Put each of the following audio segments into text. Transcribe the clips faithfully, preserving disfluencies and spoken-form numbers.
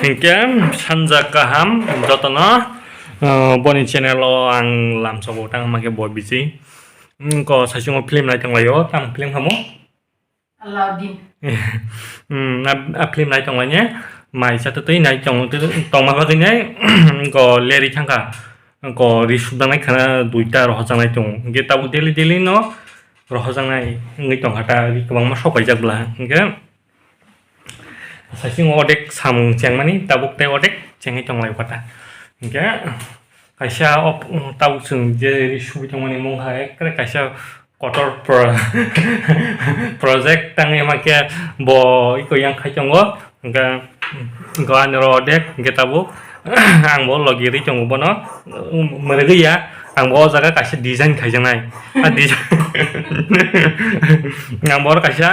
Hingke sanja kaham jotono, ah, boni channel o ang lamsogo tang ma khe bo bisi. Hmm, ko saichungo film nai tonglaio, tang film hamo? Aladdin. Hmm, a, a film nai tonglaine, mai cha twi nai tong, tongma bagwi nai, ko leri thangkha, ko ri subda nai khana duita rohorjak nai tongo. Hingke tabuk daily daily no rohorjak nai wngwi tongkha ta, ri kwbangma sok paijak bla. Hingke, Saichung odek samung chengmani tabuk tei odek chengwi tonglai kha ta. Hingke kaisa op-, tabuk chwng je ri subui tongmani mung hai ekre kaisa kotor pro-, project tangwi ma khe bo iko yang khai tongo. Hingke go ani oro odek hingke tabuk ang bo logi ri tongo bono, um, mwrwgwi ya ang bo o jaga kaisa design khaijaknai. A design ang bo oro kaisa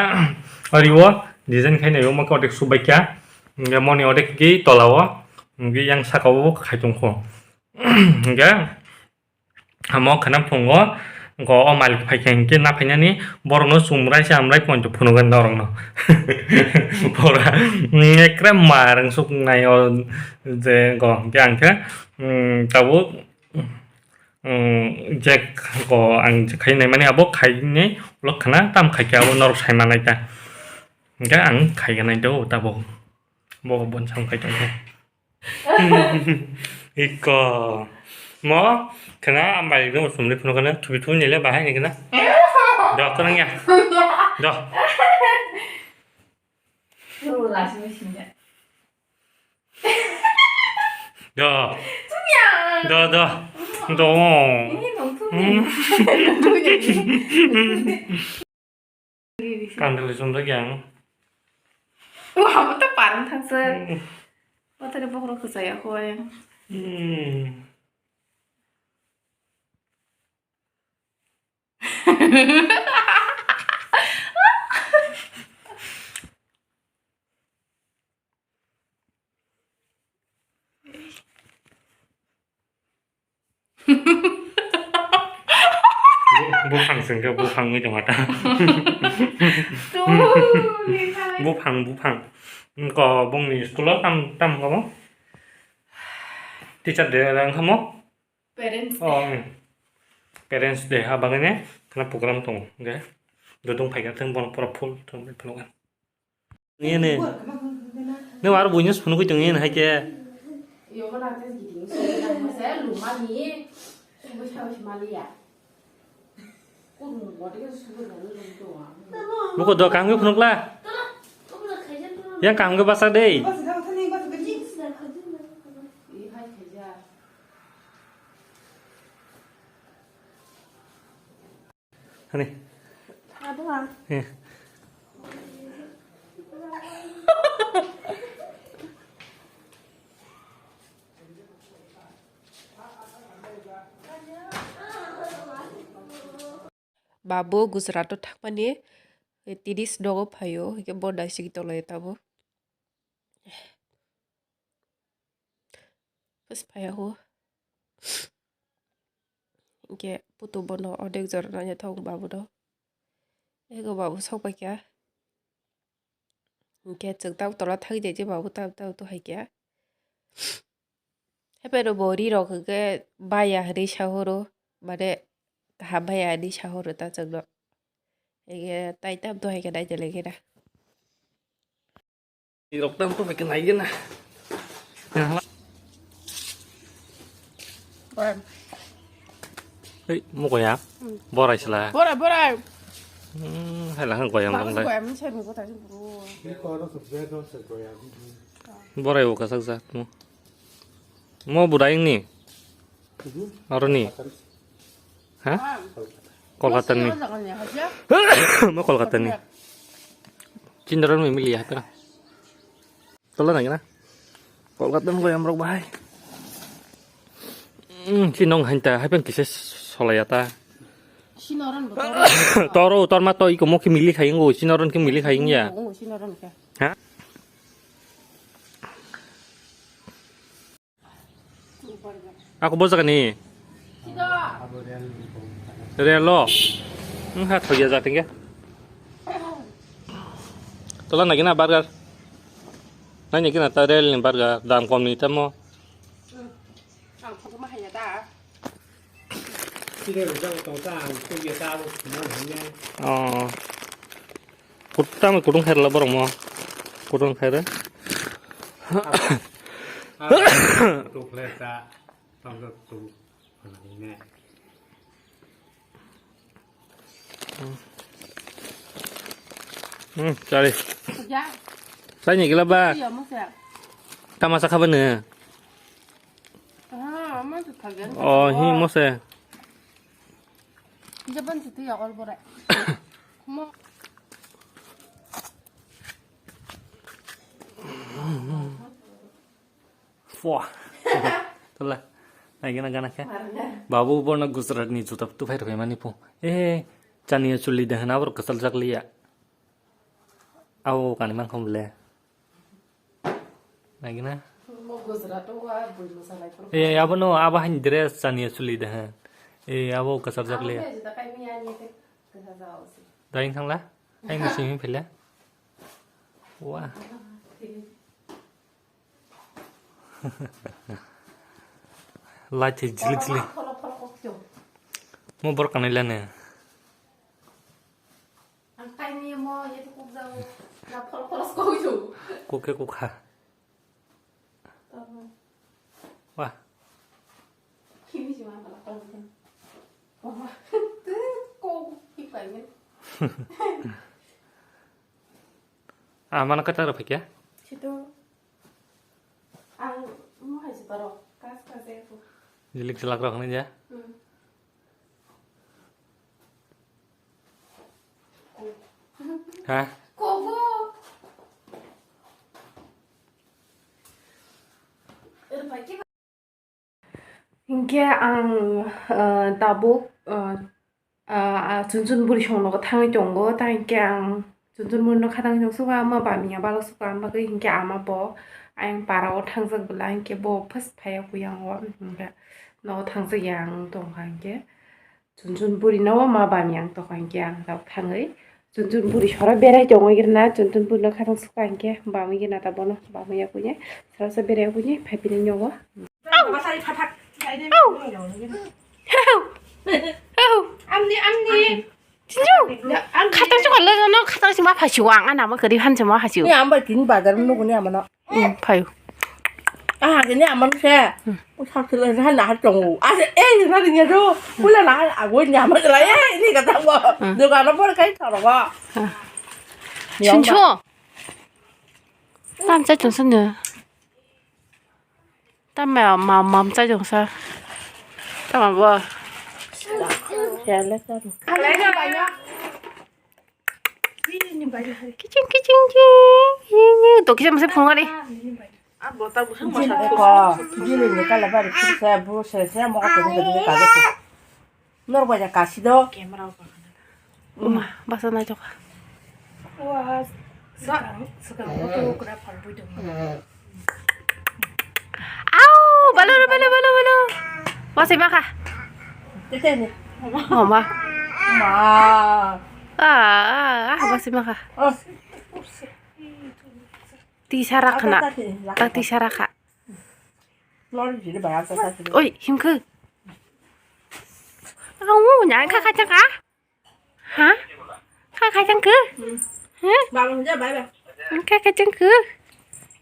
ori o. Design khai nai omo khe odek subbai kha. Hingke moni odek khe tola o. Hingke yang saka o khai tong kho. Hingke amo khana phungo. Hingke o malik phai kha hingke na phainani borok no chumrai chamrai poito phunukgwi norok no. Pura ekre marang suk nai o je go hingke ang khe, mm, tabuk. Jack ko ang khainai mani abo khainai ulo khna tam khaikhe abo norok sai manai ta. Hingke ang khaiganai do tabuk. Bo bon sam khai tongkhe. Iko. Mo khna ambai do sumri phunu khna thubi thubi nile bahai ni khna. Do khna ya. Do. Do. Do, do. Do. Ini nong tuh. Hmm. Nong tuh jadi. Kandel sumda yang. Wah, apa tuh parang thangsa. Hmm. Wah, tadi pokok saya kau yang. Hmm. Bu-, buphang sengke buphang wngwi tongma ta. Buphang, buphang. Ko bongni school o tam, tam kamo? Teacher day wngkha mo? Parents Day. Oh, hmm. Parents Day ha bagwi ne khana program tongo, hingke dodong phaikha thang bono pura full thang bai phunukha. Nini. Nini aro buino phunukgwi tongo nini hai khe. Buko do kaham khe phunukla. Yang kaham khe basa dei. Hani. Adoa. Eh. Babu Gujarat o thangmani, eh, tiris nogo phaio, hingke bo naisingwi tonglaio tabuk. Bus phaiya o. Hingke putu bono odek jora naina thok babu no. Ego babu sok paikha. Hingke chwng tabuk tola thangwi tongse babu tabuk tabuk to hai khe. Hapheno bo ri rok hwnkhe baya hinwi sahoro, mane kaham baya hinwi sahoro ta chwngno. Ege tai tam to hai khe naitolai khe na. Ri rok tam to hai khe nai khe na. Hei, mo koya? Hmm. Borai sila. Borai, borai. Hmm, hai lang goyam. Tamo dong dai. Goyam ni sai mo kota sing bro. Borai o kasak jat mo. Mo budai ni. Aro ni. Ha? Kolkata ni. Mo Kolkata ni. Chindaran mi mili ya, tara. Tola nang na. Kolkata ni goyam rok bahai. Hmm, si nong hain ta, hai pen kisa solaya ta. Sinoran bo toro. Toro, tor ma to iko mo ki mili khai ngo, sinoran ki mili khai ya. Ngo sinoran ka. Ha? Ako bo jaga ni? Relo. Wngkha thokya ja tingke. Tola nagina burger. Nani kina ta rel ni barga dam kom ni tamo. Ang photo ma haya da. Sire ro jago tong ta ang tu ya ta ro ma hanya. Oh. Kut tamo kutung khair la borok mo. Kutung khair. Tu khair ta. Tong tu. Hmm, sorry. Ya. Sai ni gila ba. Iya, mo se. Tama sa khaban ne. Ah, mo se khagan. Oh, hi mo se. Japan se tu ya ol bore. Mo. Fua. Tala. Naigina gana khe. Babu bono Gujarat ni juta tu phai rwkhe mani phu. Eh, chaniya chuli de hana bor kwchal jak liya. Abo kani man khom le. Naigina. Mo Gujarat o wa bui mo salai pro. Eh, abo no, abo han dress chaniya chuli de han. Eh, abo kwchal jak liya. Abo juta kai mi ani te kwchal jak o si. Dain thangla. Ai ni simi phele. Wah. Light se jilik jilik. Mo bor kanai lane. Ang kaini mo ye kuk jao. Na phol phol ko ju. Kuk khe kuk kha. Wah. Kimi si ma pala pala. Wah. Ko ki pa ye. Ah, mana kata ro phikya? Situ. Ang mo hai si taro. Kas kas e ko. Jilik jalak ro khna ja. Hmm. Ha? Kobo. Hinkhe ang, ah, tabuk, ah, ah, ah, chunchun buri songnogo thangwi tongo, tei hinkhe ang chunchun burino khatang tong suka, ama bamya balok suka, ang bagwi hinkhe ama bo ayang para o thangjak bwla, hinkhe bo first phaiya kuyang o, hinkhe nogo thangjak ya ang tongkha hinkhe. Chunchun buri no ma bam yang tokha hinkhe ang tabuk thangwi. Chunchun buri sora berai tongwi rwna, chunchun buri no khatang suka hinkhe bamwi gina ta bono bamwi ya kuye. Sora sa berai kuye phai pini nyogo. Amni, amni. Chinju. Khatang chukha le no khatang sima phasiwa ang ana ma kari han sima phasiwa. Ni amba tin bazar nuguni amano. Hmm, phaio. Ah, ini aman se. Hmm. Usah sila han nahar tongo. Ah, eh, ini nahar nya do. Pula nahar agoi nya aman sila. Eh, ini kata bo. Hmm. Dukan apa kai tharo bo. Hmm. Yang chincho. Tam cha chung sun ne. Tam ma ma mam cha chung sa. Tam ma bo. Ya le sa. Alai na ba nya. Kiching, kiching, ching, ching, ching. To kisa masa phunga ni. Eko, jili ni kala bari phunsa, bu se se mo ko ni ka ko. Nor ba ja kasi do. Uma, basa na joka. Wa, sa, sa ka ko to kra phar bu do. Au, balo, balo, balo, balo. Wasi maka. Tete ni. Oh, ma. Ma. Ah, ah, ah, wasi maka. Oh. Tisa rakna. Tata, tata, tata. Tak tisa raka. Lor jiri bayar tata, tata. Oi, himkhe. Au, nyang kha kha chang kha. Ha? Kha kha chang khe? Hmm. Ha? Baba, hujai, bye, bye. Kha kha chang khe?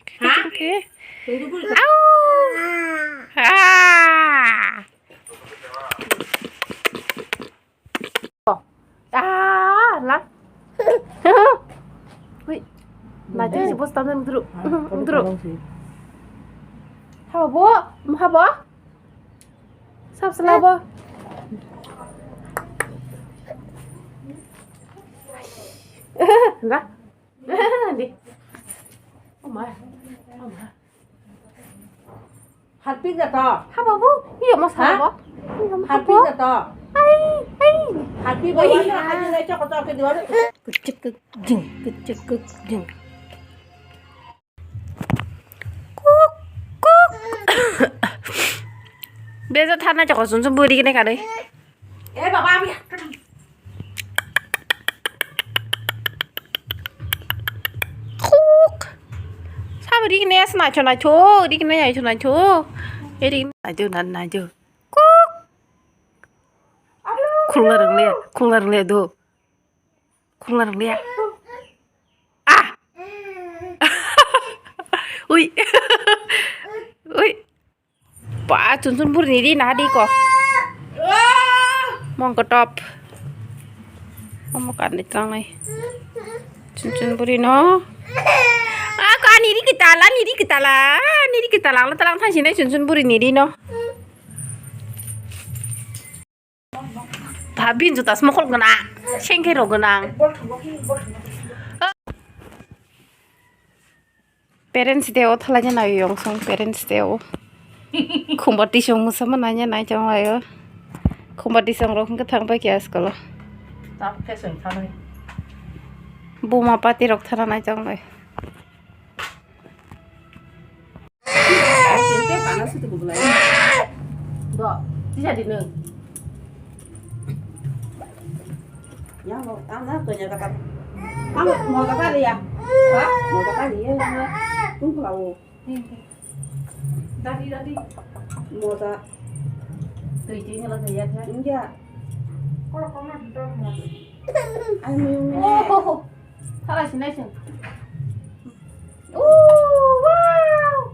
Kha kha chang khe? Tunggu dulu. Au! Ah! Ah, la. Hui. Na, jadi si bos tamdan dulu. Dulu. Habo, habo. Sab selabo. Enggak? Di. Oh my. Oh my. Harpi na to. Ha, babu. Iya, mas. Ha? Harpi na to. Ai, ai. Harpi ba. Oi, na, ha. Harpi na, choko, choko, di wala. Kucik, kucing, kucik, kucing. Kuk, kuk. Beza thana choko sun sun buri kene kare. Eh, baba, ami. Kuk. Sabi Rik ne naitho naitho, rik ne naitho naitho. E rik naitho na naitho. Kuk. Khulna rwngya, khulna rwngya do. Khulna rwngya. Ah. Ui. Ui. Ba, chunchun buri ni ri naha di ko. Mong ko top. Omo kan di tang nai. Chunchun buri no. Ah, ko ani ri kitala, ani ri kitala, ani ri kitala, la talang thang sinai chunchun buri ni ri no. Bhabin juta smokol gwnang, sengke rok gwnang. Parents day o thalai nai yong song parents day o. Khumba tisong musa ma nai nai chong lai o. Khumba tisong rok hwnkhe thang pai khe school o. Tamo khe chwng thanai. Buma pati rok thana nai chong lai. Tei bana sutu kubulai. Do, tisa di nung. Ya, mo, tang na, tuh, ya, kata. Tang, mo, kata, ya. Ha? Mo, kata, ya, ya. Tung, kula, wo. Dadi, dadi. Mo, ta. Tui, tui, ngala, ya, ya. Enggak. Kalau kamu duduk, mo. Ay, mo, mo. Oh, oh, oh. Thala sinai se. Oh, wow.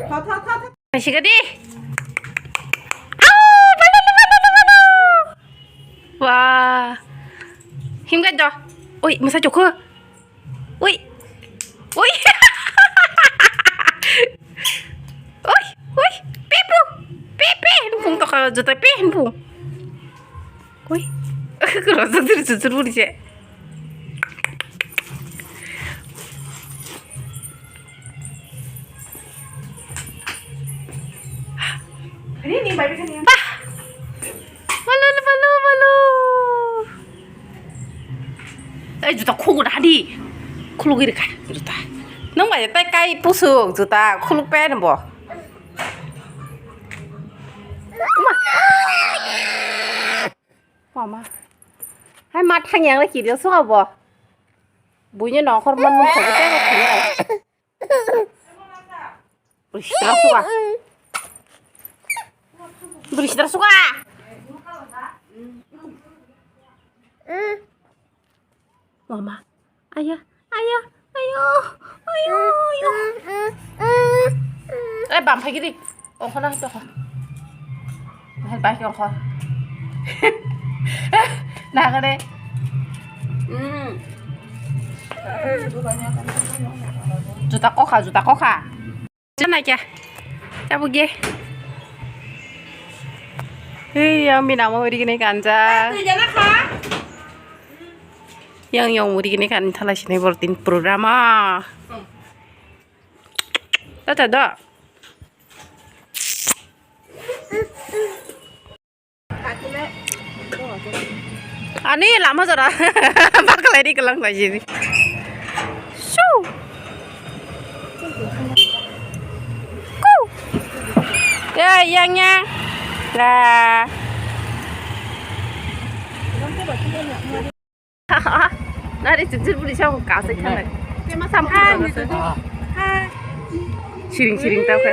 Tha, tha, tha, tha. Kaisa kadi. Au, balu, balu, balu, balu. Wah. Himga jo. Oi, masa chukhu. Ui. Ui. Ui, ui. Pipu. Pipi. Hempung toka juta pi hempung. Ui. Kurang satu sujur pun je. Ini nih, baik kan ya? Bah. Malu, malu, malu. Ei, juta khuluk rw di. Khulugwi rwkha juta. Nwng bai tai kai pusuk juta khuluk pen bo. Ma. Mama. Hai ma thang yang lagi dia so bo. Bunya nongkhor man nongkhor tei ko thang. Bwrwi sitra suka. Bwrwi sitra suka. Mama. Aya, aya, ayo, ayo, ayo. Eh, bam phai gidi. Ongkho na tokho. Hai bai ongkho. Nagade. Hmm. Juta kokha, juta kokha. Jana kya? Tabu ge. Hei, yang bina mau iri kene kanja. Yang yang muri kene kan thala sini bortin programa. Tata da. Ani lama jora. Bar kalai di kelang lagi ni. Su. Ku. Ya, yang, yang. Lah. Nari chukchur buri sa ka sai thang. Sam ka. Siring siring tau ka.